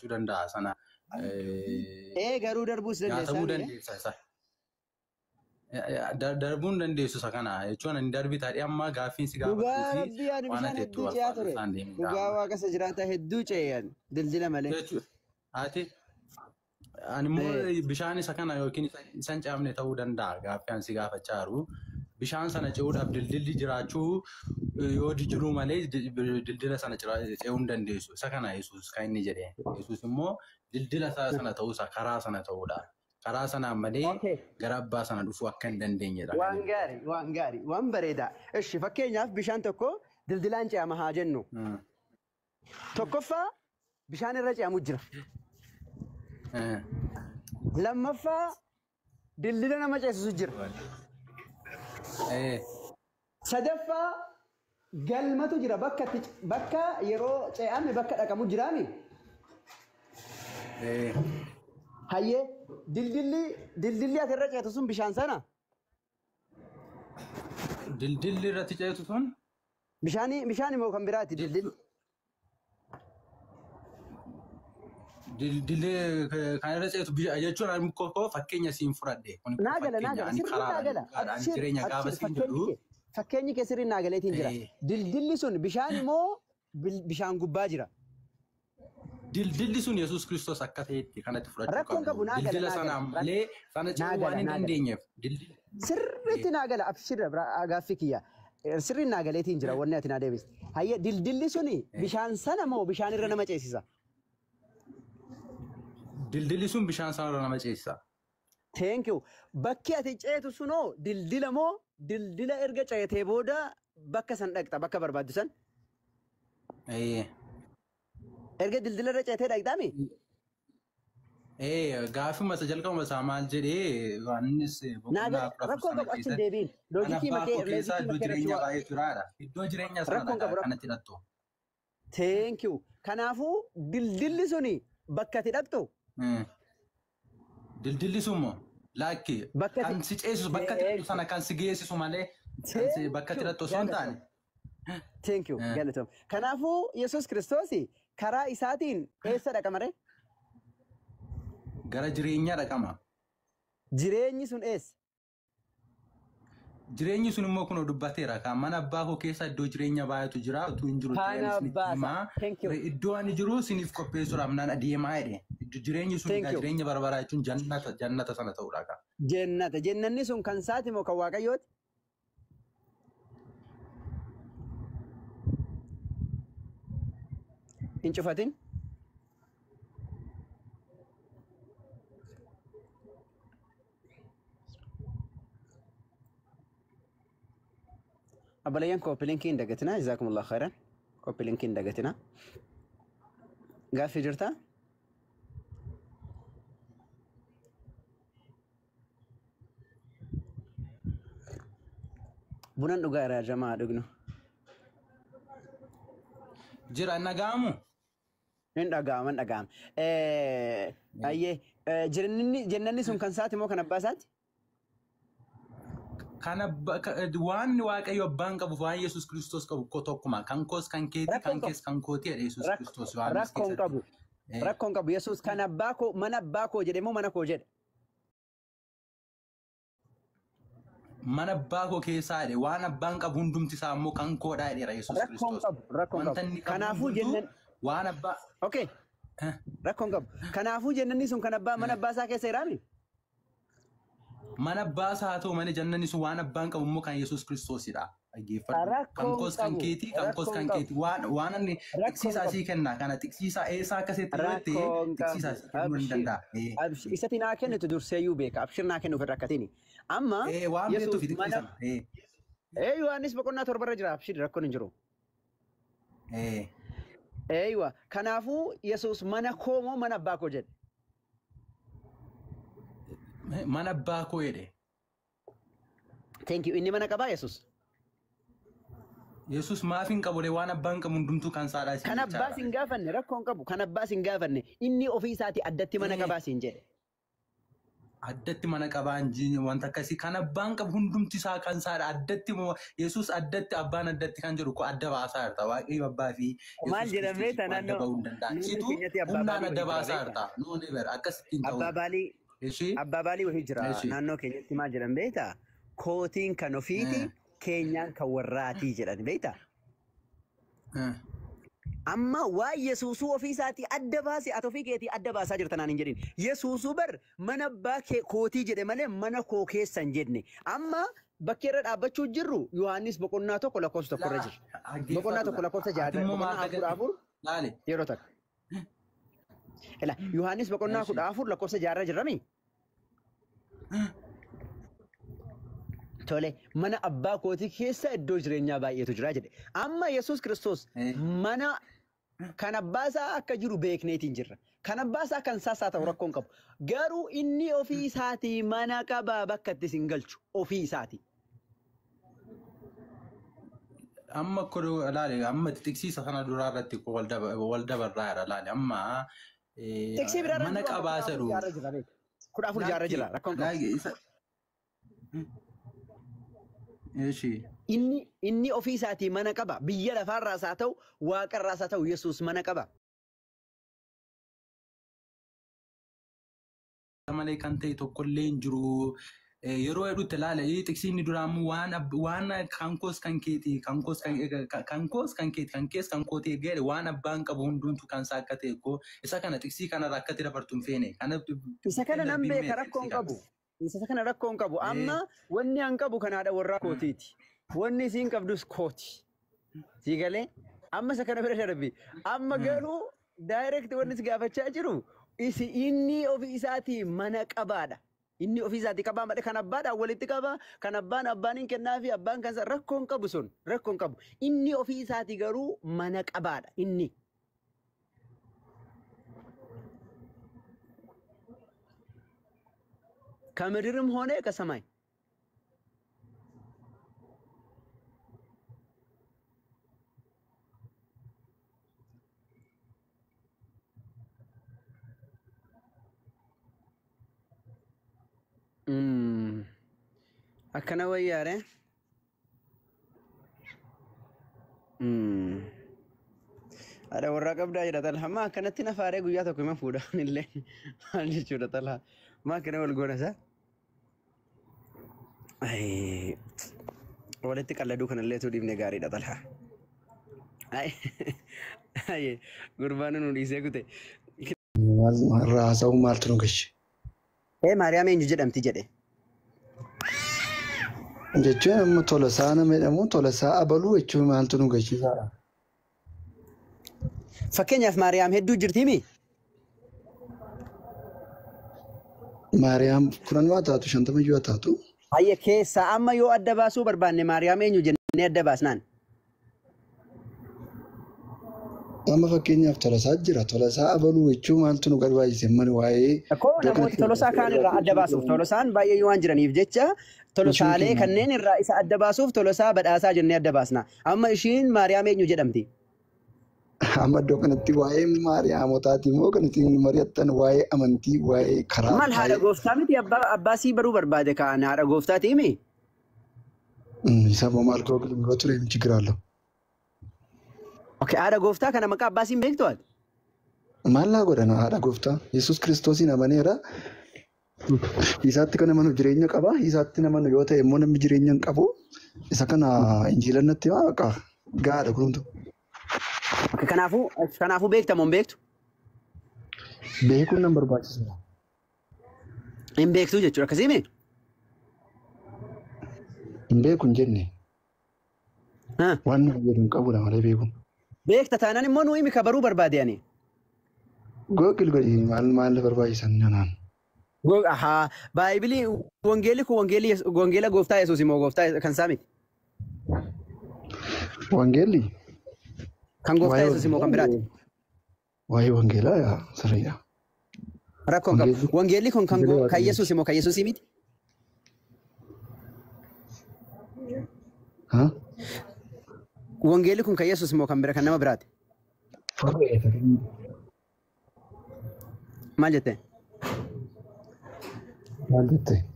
jiraachuu danda'a sana. Garuu darbuus dandeessaa. Nyaatamuu dandeessa isa. Darbuun dandeessu isa kana jechuun ani darbi taadhii amma gaaffiin si Dhugaa gaafatu rabbii ani waan bishaan ati itti hedduu wal ce'aa ture. faana isaan deemuudha. Dhugaa waaqa isa jiraataa hedduu ce'an dildila malee. Jechuudha. Ati ani immoo bishaan isa kana yookiin isa hin ce'amne ta'uu danda'a gaaffii ani si gaafachaa jiru. Bishaan sana ce'uudhaaf dildilli jiraachuu yoo jiru malee dildila sana ce'uu hin dandeessu. Isa kana Yesuus kan inni jedhe. Yesuus immoo dildila sana ta'uusaa karaa sana ta'uudha. Karaa sanaan malee Okay. gara abbaa sana dhufuu akka hin dandeenyedha. Waan gaarii, waan gaarii, waan bareedaa. Ishi fakkeenyaaf bishaan tokko dildilaan ce'ama haa jennu. Tokkoffaa bishaan irra ce'amu jira. Lammaffaa dildila nama ceesisu jira. Sadaffaa galmatu jira bakka bakka yeroo ce'ame bakka dhaqamu jiraami. Hayyee dildilli ati irra ceetu sun bishaan sana Dildilli irratti ceetu sun bishaan immoo kan biraati dildilli. Dildilli kan irra ceetu jechuun ani koo fakkeenya siin fudhadhe. Kun Naa gala naa fakkeenya gala ani sirrii naa karaadha gala. dhugaadha ani Abshir jireenya gaafa abshir siin jedhu. fakkeenyi kee sirrii naa galeetiin jira. Dildilli sun bishaan immoo bishaan gubbaa jira. Dildilli sun Yesuus Kiristoos akka ta'etti kanatti fudhachuu Rakkoon qabu qabnu. naa gala Dildila naa sanaan gala. malee sana Naa ce'uu gala waan hin naa gala. dandeenyeef. Sirriitti naa gala abshir gaaffii kiyya. Sirriin naa galeetiin jira wanni ati naa deebiste. Hayyee dildilli suni bishaan sana moo bishaan irra nama ceesisa? Dildilli sun bishaan sanarra nama ceesisa. Thank you. Bakki ati ceetu sunoo dildila moo dildila erga ceetee booda bakka san dhaqxa bakka barbaaddu san? Erga dildila irra ceetee dhaqxaami? Gaafuma isa jalqabuma isaa maal jedhee Yohaannis Naa boqonnaa gala 14 rakkoon sana qabu achi hin keessatti deebiin. mana Loojikii abbaa makee koo keessaa loojikii iddoo makee irratti jireenya waa baay'ee jiraadha. Iddoo jireenya sana rakkoon dhaqa qabu rakkoo. kanatti hidhattu. Thank you. Kanaafuu dildilli suni bakka ati dhaqxu Dildilli sun moo lakki bakka ati kan si ceesisu bakka ati hidhattu Thank you. sana kan si geessisu malee kan si Thank bakka ati you. hidhattu osoo hin Galatoom. taane. Thank you. Galatoom. Kanaafuu Yesuus Kiristoos karaa isaatiin eessa dhaqa maree? Gara jireenyaa dhaqama. Jireenyi sun eessa? Jireenyi sun immoo kunoo dubbateera. Kan mana abbaa koo keessa iddoo jireenya baay'eetu jira. Utuu hin jiru ta'ee Kana ani isinitti baasa. himaa. Thank you. Iddoo ani jiru isiniif qopheessuudhaaf nan adeemaa jedhe. Jireenyi sun Thank egaa you. jireenya bara baraa jechuun jannata jannata sana ta'uudha. Kan. Jennata. Jennanni sun kan isaati moo kan Waaqayyooti? Hin cufatin. Abbalayyan copy linkii hin dagatinaa. Jazaakumullahu khairan. Copy linkii hin dagatinaa. Gaaffii jirtaa? Bunan dhugaa irraa jamaa dhugnu. Jira hin dhaga'amu? Hin dhaga'ama hin dhaga'ama. Ayyee jennanni sun kan isaati moo kan abbaa isaati? Kan waan Waaqayyo abbaan qabu waan Yesuus Kiristoos qabu koo tokkuma. Kan koos kan keeti Rakkoon kan qabu. kees kan kooti jedhe Yesuus Kiristoos Yohaannis Rakkoon keessatti. qabu. Rakkoon qabu. Yesuus kan abbaa koo mana abbaa koo jedhe moo mana koo jedhe? Mana abbaa koo keessaa jedhe waan abbaan qabu hundumti isaa immoo kan koodhaa jedheera Yesuus Rakkoon Kiristoos. qabu. Rakkoon Wanta qabu. inni qabu Kanaafuu hundumtuu jennan waan abbaa. Okay. Rakkoon qabu. Kanaafuu jennanni sun kan abbaa mana abbaa isaa keessa jiraami? Mana abbaa isaa haa ta'u malee jannanni sun waan abbaan qabu immoo kan Yesuus Kiristoosidha. Dhaggeeffadhu. Kan Rakkoon koos kan qabu. keetii kan koos Rakkoon kan qabu. keetii waan waan inni Rakkoon tiksiisaa qabu. sii kenna kana tiksiisaa eessaa akkasitti yoo jette Rakkoon qabu. tiksiisaa sii kennuu hin Abshir. danda'a. Abshir. Isatti naa kennitu durseeyyuu beeka. Abshir naa kennuuf hin rakkatini. Amma Waan Yesuus beektuufi mana tiksiisama. Yohaannis boqonnaa 7rra jira. Abshir rakkoon hin jiru. Eeywa. Kanaafuu Yesuus mana koo moo mana abbaa koo jedhe? Mana abbaa koo jedhe. Thank you. Inni mana qabaa Yesuus? Yesuus maaf hin qabu waan abbaan qabu hundumtuu kan saadhaa isin Kan abbaa jechaadha. sin gaafanne rakkoon qabu. Kan abbaa sin gaafanne inni ofii isaatii addatti mana qabaa siin jedhe. Addatti mana qabaan wanta akkasii kan abbaan qabu hundumti isaa kan isaadha. Addatti Yesuus addatti abbaan addatti kan jedhu adda baasaa jirta. Waaqayyo abbaa fi Maal jedhamee adda bahuu hin danda'an. Situ humnaan adda baasaa jirta. No never akkasittiin ta'u. Abbaa baalii wahii jira. Naannoo keenyatti maal jedhan beektaa? Kootiin kan ofiiti keenyaan kan warraatii jedhan beektaa? Amma waa Yesuusuu ofii isaatii adda baase ati ofii keetii adda baasaa jirta naan hin jedhin. Yesuusuu bar mana abbaa kootii jedhe malee mana koo keessa hin jenne. Amma bakkee irra dhaabbachuu jirru Yohaannis boqonnaa 1 lakkoofsa 1 irra jira. Boqonnaa 1 lakkoofsa 6 boqonnaa 4 yeroo takka. Ila Yohaannis boqonnaa 14 lakkoofsa 6 irra jirrami? Tole mana abbaa kootii keessa iddoo jireenyaa baay'eetu jira jedhe. Amma Yesuus Kiristoos mana kan abbaa isaa akka jiru beekneetiin jirra. Kan abbaa isaa kan saasaa ta'u rakkoo hin qabu. Garuu inni ofii isaatii mana qabaa bakka itti isin galchu ofii isaatii. Amma laale amma tiksiisa sana duraa irratti wal dabarraa jira laale amma mana qabaa jedhu. 14 jaarra jira rakkoon qabu. Inni ofii isaatii mana qaba. Biyya lafaarraas haa ta'u, waaqarraas haa ta'u Yesuus mana qaba. Malee kan ta'e tokkollee hin jiru. Yeroo hedduutti ilaala tiksiinni duraammoo waan kan koos kan keeti kan koos kan keeti kan kees kan kootee ga'e waan abbaan qabu hundumtu kan isaa akka ta'e koo isa kana tiksii kanarra akkatti dabartu hin feene. Isa kana nan beeka rakkoo hin qabu. Isa kana rakkoo hin qabu. Amma wanni an qabu kan haadha warraa kootiiti. Wanni isiin qabdus kooti. Sii galee amma isa kana bira darbi. Amma garuu daayirekti wanni si gaafachaa jiru isi inni ofii isaatii mana qabaadha. Inni ofii isaatii qabaa malee kan abbaadhaan walitti qaba. Kan abbaan abbaan hin kennaafi abbaan kan rakkoo hin qabu sun rakkoo hin qabu. Inni ofii isaatii garuu mana qabaadha inni. ከምድርም ሆነ ከሰማይ akkana wayyaare haadha warraa qabdaa jedha Talha. Maa akkanatti nafaaree guyyaa tokko hima fuudhaan illee maal jechuudha Talha. Maa akkana wal goona isaa? Walitti qalladuu kanallee tu dhiifne gaariidha Talha. Gurbaan nu dhiisee kute. Irraa haasa'uu maaltu nu gashe? Maariyaam eenyu jedhamti jedhe. Jechuun amma Tolasaa nama jedhamu Tolasaa abaluu jechuun maaltu nu gashiisaadha? Fakkeenyaaf Maariyaam hedduu jirtiimi? Maariyaam 10 waa taatu 50 yoo taatu. Hayya keessaa amma yoo adda baasuu barbaanne Maariyaam eenyu jennee adda baasnaan? Amma fakkeenyaaf Tolasaa jira. Tolasaa abaluu jechuun maaltu nu barbaachise mana waa'ee. Koo namoota Tolosaa kaan irraa adda baasuuf Tolosaan baay'ee waan jiraniif jecha Tolosaalee kanneen irraa isa adda baasuuf Tolosaa badhaasaa jennee adda baasna. Amma ishiin Maariyaam eenyu jedhamti? Amma iddoo kanatti waa'ee Maariyaamotaati immoo kan ittiin mari'attan waa'ee amantii waa'ee karaa. Maal haadha gooftaa miti abbaasii baruu barbaade kaan haadha gooftaati himi? Isa maal koo gilgiloo ture ችግር አለው? Okay, haadha gooftaa kana maqaa abbaasiin beektu ati? Maal laa godhana haadha gooftaa? Yesuus Kiristoosiin amaneera. Isaatti kan amanu jireenya qaba. Isaatti amanu yoo ta'e immoo namni jireenya hin qabu. Isa kana injiilannatti baqa gahaadha kunumtu. Okay, kanaafuu beekta moo hin beektu? Beekuun nan barbaachisa. Hin beektu jechuudha akkasii mee? Hin beeku hin jenne. Waan nama jedhu hin qabudha malee beekuun. Beekta taanaan immoo nuyi mika baruu barbaade ani. Googil godhi maal maal barbaachisan naan. Ahaa baay'ibilii wangeelli kun wangeela gooftaa Yesuus immoo gooftaa kan isaa miti. Wangeelli? Kan gooftaa Yesuus immoo kan biraati. Waa'ee wangeelaa sirriidha. Rakkoon qabu. Wangeelli kun kan Yesuus immoo kan Yesuusii miti. Wangeelli kun kan Yesuus immoo kan bira kan nama biraati. Maal jettee? Maal jette?